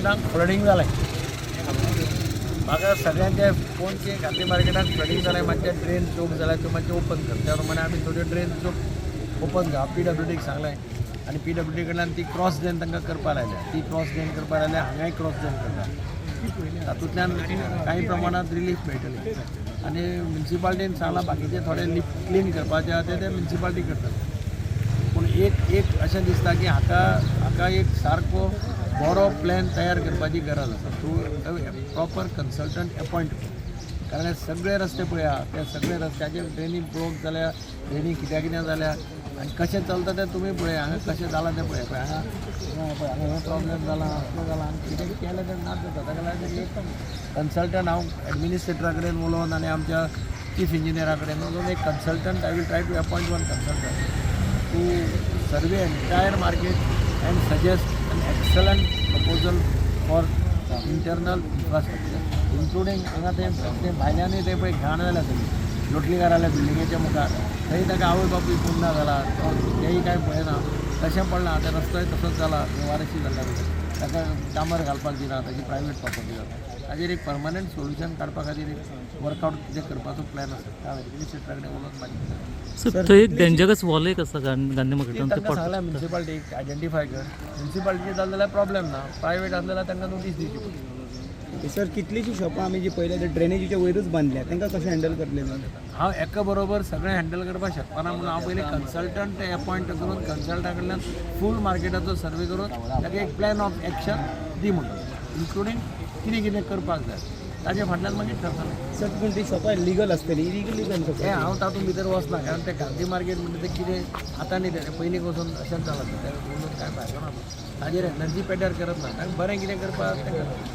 मार्केटाक फ्लडींग जालें. म्हाका सगळ्यांचे फोन की गांधी मार्केटाक फ्लडींग जालें, मातशें ड्रेन चोक जाल्यार त्यो मातशें ओपन कर. त्या प्रमाणे आमी थोड्यो ड्रेन चोक ओपन कर. पीडब्ल्यूडीक सांगलें आनी पीडब्ल्यूडी कडल्यान ती क्रॉस ड्रेन तांकां करपा लायल्या. ती क्रॉस ड्रेन करपा लायल्या, हांगाय क्रॉस ड्रेन करता. तातूंतल्यान कांय प्रमाणांत रिलीफ मेळटली. आनी म्युन्सिपाल्टीन सांगलां, बाकीचे थोडे लिफ क्लीन करपाचे आहा ते ते म्युन्सिपाल्टी करतले. पूण एक एक अशें दिसता की हाका हाका एक सारको बरो प्लॅन तयार करपाची गरज आसा. तूं प्रॉपर कन्सल्टंट एपॉयंट कर, कारण हे सगळे रस्ते पळया, ते सगळे रस्त्याचेर ड्रेनी ब्लॉक जाल्या, ड्रेनी कित्या कितें जाल्या आनी कशें चलता तें तुमी पळया. हांगा कशें जालां तें पळया. पळय हांगा, हांगा पळय, हांगा हें प्रॉब्लेम जाला, असलें जालां आनी कितें केलें तें नाच जाता. ताका लागून एक कन्सल्टंट, हांव एडमिनिस्ट्रेटरा कडेन उलोवन आनी आमच्या चीफ इंजिनियरा कडेन उलोवन एक consultant, I will try to appoint one consultant to survey entire market and suggest an excellent proposal for internal infrastructure, including हांगा ते ते भायल्यानूय ते पळय घाण जाल्या सगळी. लोटलीकाराल्या बिल्डिंगेच्या मुखार थंय ताका आवय बापूय कोण ना जाला, तो तेय कांय पळयना. तशें पडलां आतां, रस्तोय तसोच जाला, बेवारशी जाल्ल्या कडेन ताका डांबर घालपाक दिना, ताची प्रायवेट प्रॉपर्टी जाता. ताजेर एक परमनंट सोल्युशन काडपा खातीर एक वर्कआउट कितें करपाचो प्लॅन आसा. त्या एडमिनिस्ट्रेटरा कडेन उलोवन मागीर. सर, थंय एक डेंजरस वॉल एक आसा गांधी मार्केटान ते तांकां सांगलां, म्युन्सिपाल्टीक आयडेंटिफाय कर. म्युन्सिपाल्टीचे जालें जाल्यार प्रॉब्लेम ना, प्रायवेट आसलें जाल्यार तांकां नोटीस दिवची पडटली. सर, कितलीशीं शॉपां आमी जी पळयल्या ते ड्रेनेजीच्या वयरूच बांदल्या, तांकां कशें हँडल करतले तुमी? हांव एका बरोबर सगळें हँडल करपाक शकपाना, म्हणून हांव पयलीं कन्सल्टंट एपॉयंट करून, कन्सल्टा कडल्यान फूल मार्केटाचो सर्वे करून ताका एक प्लॅन ऑफ एक्शन दी म्हणटा, इन्क्लुडींग कितें कितें करपाक जाय, ताजे फाटल्यान मागीर ठरतलें. सर, पूण ती शॉपां लिगल आसतली, इलिगली तांचो? हें हांव तातूंत भितर वचना, कारण ते गांधी मार्केट म्हणटा ते कितें आतां न्ही, तें पयलीं पासून अशेंच जालां. तें उलोवन कांय फायदो ना. ताजेर एनर्जी पेड्ड्यार करप ना, कारण बरें कितें करपाक तें करप.